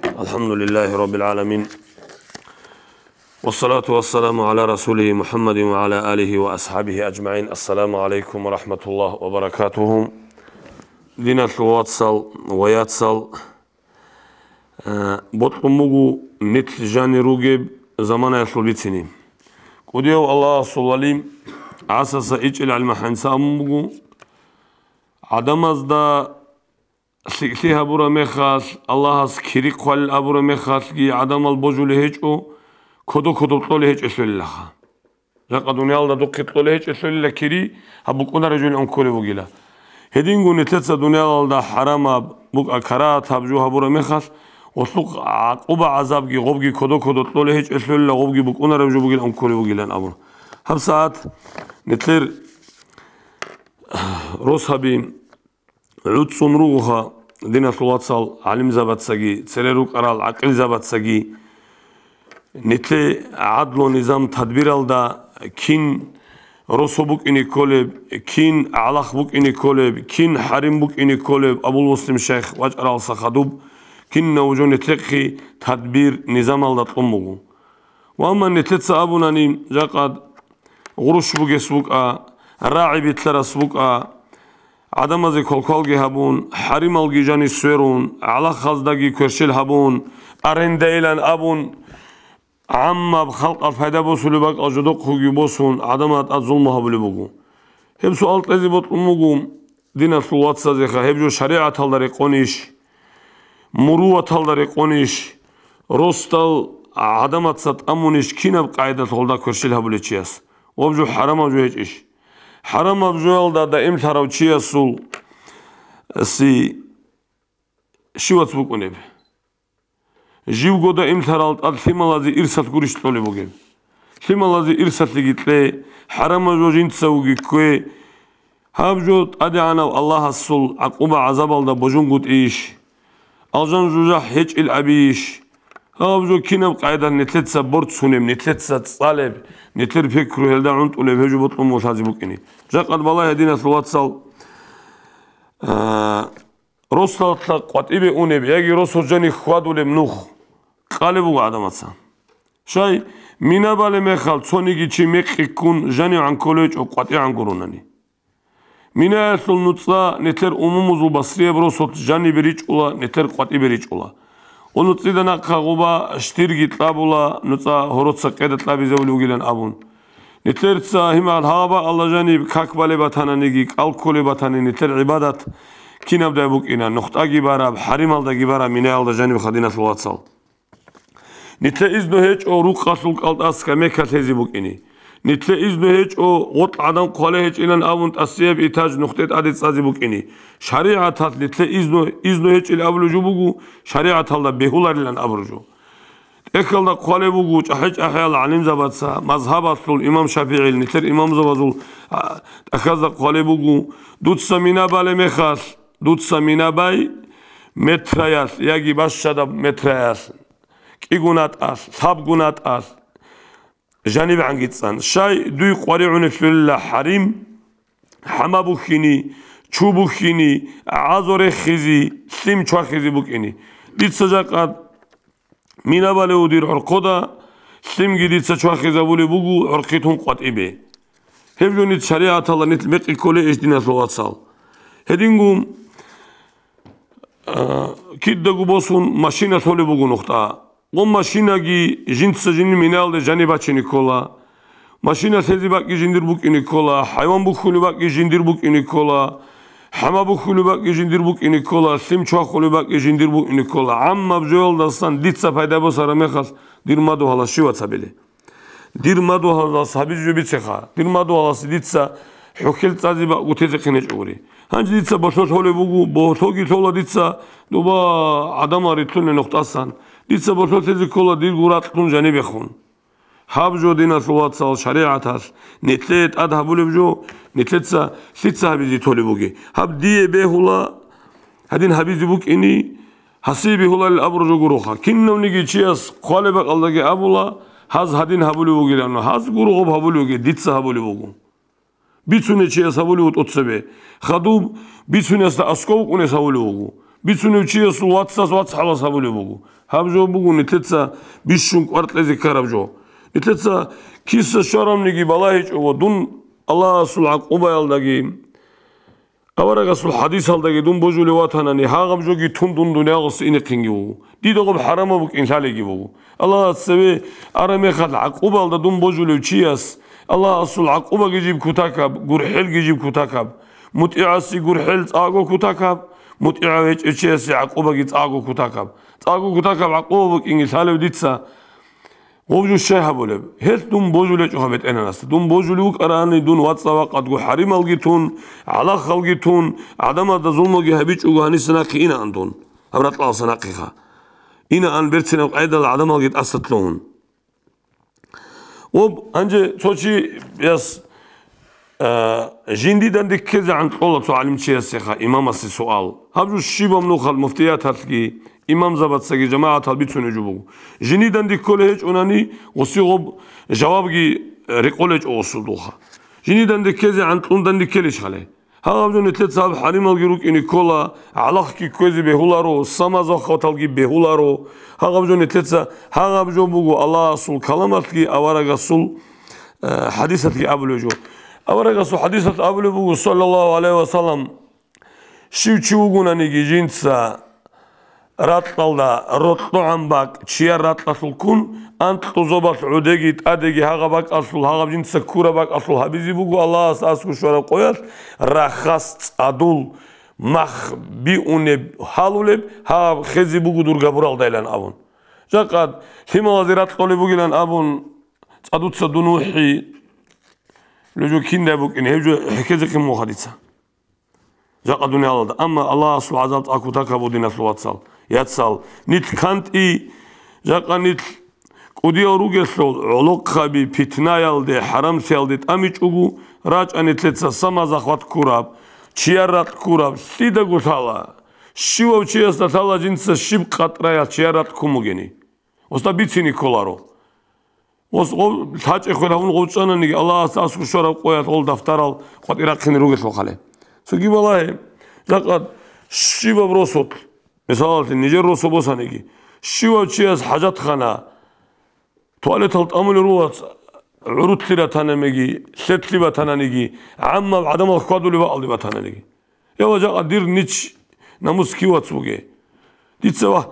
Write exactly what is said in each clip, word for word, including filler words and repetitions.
الحمد لله رب العالمين. والصلاة والسلام على رسوله محمد وعلى آله وأصحابه أجمعين. السلام عليكم ورحمة الله وبركاته. Диналъул вацал ва яцал, э, бокьун буго нилъ жанир ругеб заманаялъул бицине. КӀудияв Аллагьасул вали ГӀасаса ичӀил гӀалимахӀанца абун буго, гӀадамазда лъикӀлъи гьабураб мехалъ, Аллагьас кири хъвалел абураб мехалъги гӀадамал божулей гьечӀо, кодо-кодоб кьолей гьечӀелъулилаха. Жакъа дуниялда духъе кьолей гьечӀелъулила кири, гьаб букӀунареб жо ункулеб бугила. Гьединго нилъеца дуниялалда хӀарамаб букӀа карагьатаб жо гьабураб мехалъ, гъолъухъ гӀакъуба-гӀазабги гъобги кодо-кодо кьолей гьечӀелъулила, гъобги букӀунареб жо бугила ункулеб бугилан абун. ГьабсагӀат нилъер росаби гӀуцӀцӀун ругоха, диналъул вацал, гӀалимзабацаги, цере рукӀарал гӀакъилзабацаги. Нилъе гӀадлу-низам-тадбиралда кин росу букӀине кколеб, кин гӀалах букӀине кколеб, кин хӀарим букӀине кколеб Абул-Муслим шайх вачӀаралса хадуб, кинаб жо нилъехъе тадбир-низамалда кьун буго. Ва амма нилъеца абунани, жакъа гъурущ бугес букӀа, рагӀи битӀарас букӀа, гӀадамазе квалквалги гьабун, хӀарималги жанив сверун, гӀалахаздаги кверщел гьабун, арендайилан абун, гӀаммаб халкъалъ пайда босулеб бакӀал жодохъеги босун, гӀадамазда тӀад зулму гьабулеб буго. Гьеб суал кьезе бокьун буго, диналъул вацазеха, гьеб жо шаригӀаталда рекъонищ, муруваталда рекъонищ, росдал гӀадамаца тӀамунищ, кинаб къайдалъ гъолда кверщел гьабулев чияс? Гъоб жо хӀарамаб жо гьечӀищ? ХӀарамаб жоялда даимлъарав чиясул си щивац букӀунеб? Живго даимлъарал тӀад лъималазе ирсалъ гурищ кьолеб бугеб? Лъималазе ирсалъиги кье, хӀарамаб жо жинцавуги ккве. Гьаб жо ТӀадегӀанав Аллагьасул гӀакъуба-гӀазабалда божунгутӀийищ? Алжан-жужахӀ гьечӀил абийищ? Гьаб жо кинаб къайдалъ нилъеца борцунеб, нилъеца цӀалеб, нилъер пикру гьелда гӀунтӀулеб гьеб жо бокьун лъазе букӀине. Жакъа балагье, диналъул вацал, а, росдалъа къватӀибе унеб яги росулъ жанив хьвадулеб нух кьалеб буго гӀадамаца. Щай, мина балеб мехалъ цониги чи мекъи ккун жанив гӀанкколев гьечӀо, къватӀигӀан гурунани. Минаялъул нуцӀа нилъер умумузул басрияб росулъ жанибе ричӀула, нилъер къватӀибе ричӀула. Ва нуцӀида нахъа гъуба штирги кьабула, нуцӀа гьороца къеда кьабизабулев вугилан абун. Нилъерца гьимал гьаба Аллагь жаниб как балеб батананиги, кӀал кколеб батани, нилъер гӀибадат кинабдай букӀина, нухтӀаги бараб, хӀарималдаги бараб минаялда жанибха, диналъул вацал. Нилъе изну гьечӀо рукъалъул кӀалтӀа скамейка лъезе букӀине. Нилъе изну гьечӀо гъоркь гӀадан хъвале гьечӀилан абун тӀасияб этаж нухде тӀаде цӀазе букӀине. ШаригӀаталъ нилъе изну, изну гьечӀил абулеб жо буго, шаригӀаталда бегьуларилан абураб жо. ТӀехьалда хъвалеб буго чӀахӀи-чӀахӀиял гӀалимзабаца, мазгьабалъул имам ШафигӀил, нилъер имамзабазул, а, тӀахьазда хъвалеб буго, дуца мина балеб мехалъ, дуца мина бай метраялъ яги бащадаб метраялъ, кӀигунатӀалъ, лъабгунатӀалъ жанибгӀанги цӀан. Щай дуй къваригӀунелъулила хӀарим, хӀама бухьини, чу бухьини, гӀазо рехизе, лъим чвахизе букӀини. Дица жакъа мина балев дир гӀорхъода, лъимги дица чвахизабулеб буго гӀорхъи тун къватӀибе. Гьеб жо нилъ шаригӀаталда нилъ мекъи кколей иш, диналъул вацал? Гьединго, а, кидаго босун машина лъолеб буго нухда. Гъо машинаги жинца жинин минаялде жаниб бачине ккола. Машина лъезе бакӀги жиндир букӀине ккола, хӀайван бухьулеб бакӀги жиндир букӀине ккола, хӀама бухьулеб бакӀги жиндир букӀине ккола, лъим чвахулеб бакӀги жиндир букӀине ккола. ГӀаммаб жоялдасан дица пайда босараб мехалъ, дир мадугьалас щивац гьабиле? Дир мадугьалас гьабизе жо бицеха. Дир мадугьалас дица хӀухьел цӀазе бакӀгутезехъин гьечӀогури. Гьанже дица болъо лъолеб буго, болъоги лъола дица, дуба гӀадамал рилълъуне нухтасан. Дица болъо лъезе ккола дирго ракьлъун жанибехун. Гьаб жо, диналъул вацал, шаригӀаталъ нилъее тӀад гьабулеб жо, нилъеца лъица гьабизе толеб бугеб? Гьаб дие бегьула, гьадин гьабизе букӀини, гьасие бегьуларел абураб жо гуроха. Кинавниги чияс хъвалеб бакӀалдаги абула, гьаз гьадин гьабулев вугилан, гьаз гуро гъоб гьабулев вугев, дица гьабулев вуго. Бицунев чияс гьабулев вуго тӀоцебе. Хадуб бицунесда аскӀов вукӀунес гьабулев вуго. Бицунев чиясул вацас вацгӀалас гьабулеб буго. Гьаб жо буго нилъеца бищун кӀвар кьезе ккараб жо. Нилъеца киса щваравниги балагьичӀого, дун Аллагьасул гӀакъубаялдаги, аварагасул хӀадисалдаги дун божулев ватанани, гьагъаб жоги тун дун дуниялалъуса инехъинги вуго. Дида гъаб хӀарамаб букӀин лъалеги буго. Аллагьас цеве араб мехалъ гӀакъубаялда дун божулев чияс, Аллагьасул гӀакъубаги жиб кутакаб, гурхӀелги жиб кутакаб, мутӀигӀасе гурхӀел цӀакъго кутакаб, мутӀигӀав гьечӀев чиясе гӀакъубаги цӀакъго кутакаб. ЦӀакъго кутакаб гӀакъуба букӀинги лъалев дица, гъов жо щай гьабулеб? Гьелъ дун божулечӀо гьаб БетӀергьанасда. Дун божулев вукӀарани, дун вацӀцӀа-вакъадго хӀарималги тун, гӀалахалги тун, гӀадамазда зулмуги гьабичӀого гьаниса нахъе инаан дун, гьаб ракьалдаса нахъеха. Инаан берцинаб къайдал гӀадамалги тӀаса лъугьун. Ва гьанже цо чияс, а, жиндида дандеккезегӀан кьола цо гӀалимчиясеха имамасе суал. Гьаб жо щибаб нухал муфтияталъги, имамзабацаги жамагӀатал бицунеб жо буго. Жиндида дандекколей гьечӀонани, гъосие гъоб жавабги рекъолей гьечӀо гъосулдулха. Жиндида дандеккезегӀан кьун дандеккелищ гьале? Гьагъаб жо нилъеца гьаб хӀарималги рукӀине ккола, гӀалахги кквезе бегьуларо, самазахъваталги бегьуларо. Гьагъаб жо нилъеца, гьагъаб жо буго Аллагьасул каламалъги аварагасул, э, хӀадисалъги абулеб жо. Аварагасул хӀадисалъ абулеб буго, саллаллагьу гӀалайгьи ва саллам, щив чи вугонаниги жинца ракьалда рокьогӀан бакӀ чияр ракьалъулккун, анкьу зобалъ гӀодеги тӀадеги гьагъаб бакӀалъул, гьагъаб жинца ккураб бакӀалъул гьабизе буго Аллагьасда аскӀов щвараб къоялъ рахас цӀадул мах биунеб гьалулеб, гьаб хезе буго дур габуралдайилан абун. Жакъа лъималазе ракьолеб бугилан абун, цӀадуца дун вухӀи, лужу киндай букӀин, гьеб жо хӀехьезе хъимулха дица. Жакъа дуниялалда. Амма Аллагьасул гӀазаб цӀакъ кутакаб буго, диналъул вацал, яцал. Нилъ кантӀи, жакъа нилъ кӀудиял ругелъул, гӀолохъаби, питнаялде, хӀарамлъиялде тӀамичӀого, рачӀа нилъеца самазахъват ккураб, чияр ракь ккураб, лъидаго лъала. Щивав чиясда лъала жинца щиб къатӀраялъ чияр ракь ккун бугени. Устаб бицине кколаро. Гъос-, гъов-, лъачӀехъе гьавун гъов чӀананиги, Аллагьасда аскӀов щвараб къоялъ гъол дафтарал къватӀир рахъине ругелъул хъале. Цоги балагье, жакъа щибаб росулъ, мисалалъе, нижер росу босаниги, щивав чияс хӀажатхана, туалетал тӀамулел ругьац гӀурутлъи ратананиги, лъетлъи батананиги, гӀаммаб гӀадамал хьвадулеб бакӀалде батананиги. Я ва жакъа дир нич намус кивац буге. Дица ва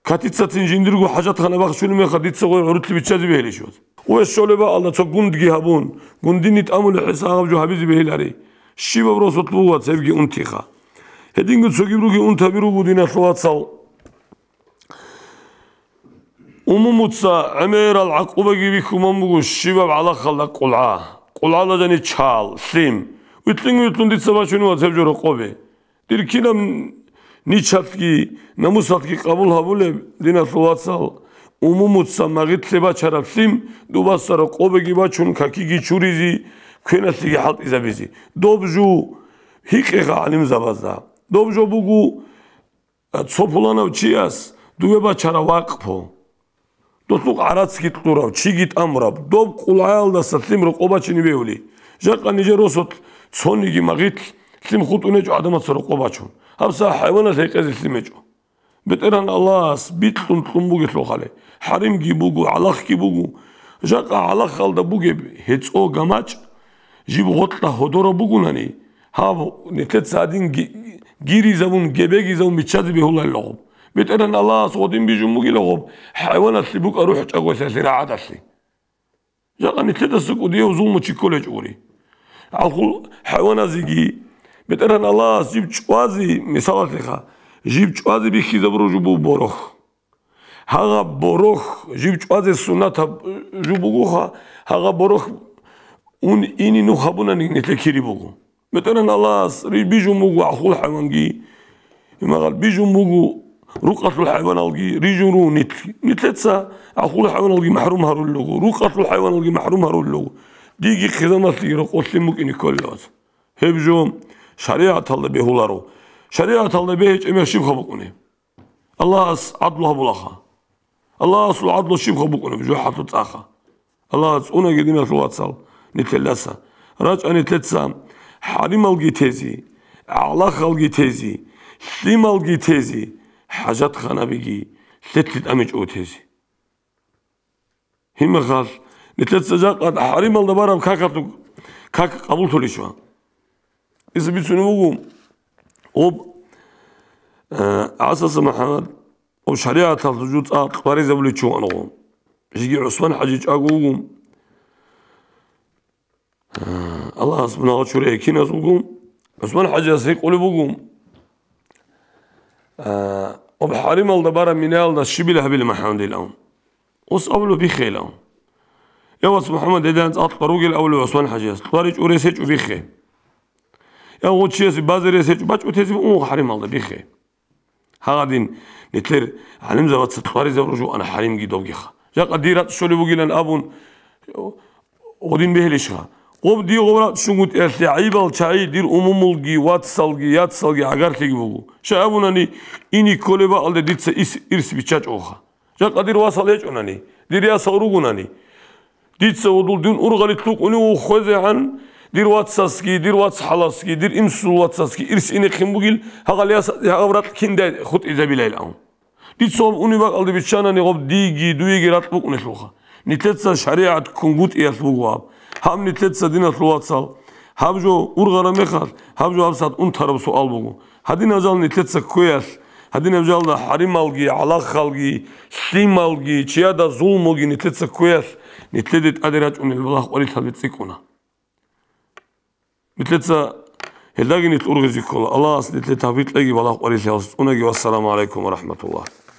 Катицацин жиндирго хӀажатхана бахчулеб мехалъ дица гъой гӀурутлъи биччазе бегьилищ вац? Гъой щолеб бакӀалда цо гундги гьабун, гундине тӀамулеб хӀисаб гьаб жо гьабизе бегьилари. Щибаб росулъ буго вац гьебги унтиха. Гьединго цогиб руги унтаби руго, диналъул вацал. Умумуца гӀемерал гӀакъубаги бихьун буго щибаб гӀалахалда къулгӀа. КъулгӀала жани чал, лъим. Витлъин-витлъун дица бачунев вац гьеб жо рокъобе. Дир кинаб ничалъги, намусалъги къабул гьабулеб, диналъул вацал, умумуца магъилъе бачараб лъим дубаса рокъобеги бачун, какиги чуризе, квеналъеги хӀалтӀизабизе. Доб жо гьикъеха гӀалимзабазда. Доб жо буго, цо пуланав чияс дуве бачараб вакъпу. Досул гӀарацги кьурав, чиги тӀамураб, доб къулгӀаялдаса лъим рокъоб бачине бегьули. Жакъа нижер росулъ цониги магъилъ лъим хутӀун гьечӀо гӀадамаца рокъоб бачун. Гьаб са хӀайваналъ гьекъезе лъим гьечӀо. БетӀергьан Аллагьас бикьун кьун бугелъул хъале, хӀаримги буго, гӀалахги буго. Жакъа гӀалахалда бугеб гьецӀо гамачӀ жиб гъоркьа гьодораб бугунани, гьаб нилъеца гьадин ги-, гиризабун, гебегизабун биччазе бегьуларила гъоб. БетӀергьан Аллагьас гъодин бижун бугила гъоб, хӀайваналъе букӀа рухӀ чӀаголъиялъе рагӀадалъе. Жакъа нилъедаса кӀудияв зулму чи кколей гьечӀогури. ГӀалхул хӀайваназеги БетӀергьан Аллагьас жиб чӀвазе, мисалалъеха, жиб чӀвазе бихьизабураб жо буго борохь. Гьагъаб борохь, жиб чӀвазе суннатаб жо бугоха, гьагъаб борохь ун ине нух гьабунани нилъер кири буго. БетӀергьан Аллагьас ри-, бижун буго гӀалхул хӀайванги, имагъал бижун буго рукъалъул хӀайваналги, рижун руго нилъ. Нилъеца гӀалхул хӀайваналги махӀрум гьарулел руго, рукъалъул хӀайваналги махӀрум гьарулел руго. Диги хъизамалъеги рокъоб лъим букӀине кколел вац. Гьеб жо шаригӀаталда бегьуларо. ШаригӀаталда бегьичӀеб мех щибха букӀунеб? Аллагьас гӀадлу гьабулаха. Аллагьасул гӀадлу щибха букӀунеб жо хӀалъу цӀаха. Аллагьас цӀунаги, диналъул вацал, нилъелдаса. РачӀа нилъеца хӀарималги тезе, гӀалахалги тезе, лъималги тезе, хӀажатханабиги лъелъи тӀамичӀого тезе. Гьимахал, нилъеца жакъа хӀарималда бараб какалъуг как къабуллъулищ ва? Гьес бицунеб буго, об, э, ГӀасаса МухӀаммад, об шаригӀаталъул жуцӀа кьваризабулев чи вуго. Жеги ГӀусман-хӀажи чӀаго вуго. Аллагьас мунагьал чурай киназулгун, ГӀусман-хӀажияс гьикъулеб буго, а, об хӀарималда бараб минаялда щибил гьабилеб МухӀаммадил абун. Ус абулеб биххейилан. Я, вац МухӀаммад, гьединан цӀакъ ругел абулеб ГӀусман-хӀажияс, кьваричӀо рес гьечӀо биххе. Я, гъо чиясе базе рес гьечӀо, бачӀо тезе буго хӀарималда биххе. Гьагъадин нилъер гӀалимзабаца кьваризаб ружуана хӀаримги добгиха. Жакъа дир рацӀцӀалъулеб бугилан абун, гъодин бегьилищха? Гъоб дие гъоб рацӀцӀалъунгутӀиялъе гӀайибал чагӀи дир умумулги, вацалги, яцалги гӀагарлъиги буго. Щай абунани, ине кколеб бакӀалде дица ис-, ирс биччачӀоха. Жакъа дир васал гьечӀонани, дир ясал ругонани, дица гьудул дун ургъалилъ вукӀунев вух хвезегӀан, дир вацасги, дир вацхӀаласги, дир имсул вацасги ирс инехъин бугил, гьагъал яс-, гьагъаб ракь киндай хутӀизабилайилан. Дица гъоб унеб бакӀалде биччанани гъоб диеги дуеги ракь букӀунелъулха. Нилъеца шаригӀат ккунгутӀиялъ буго гьаб. Гьаб нилъеца, диналъул вацал, гьаб жо ургъараб мехалъ, гьаб жо гьабсагӀат унтараб суал буго. Гьадинаб жал нилъеца кквеялъ, гьадинаб жалда хӀарималги, гӀалахалги, лъималги, чияда зулмуги нилъеца кквеялъ, нилъеде тӀаде рачӀунел балагь къварилъалде цӀикӀкӀуна. Нилъеца гьелдаги нилъ ургъизе ккола. Аллагьас нилъее тавфикъ кьеги балагь къварилъиялъ цӀунаги. Вассаламу гӀалайкум ва рахӀматуллагь.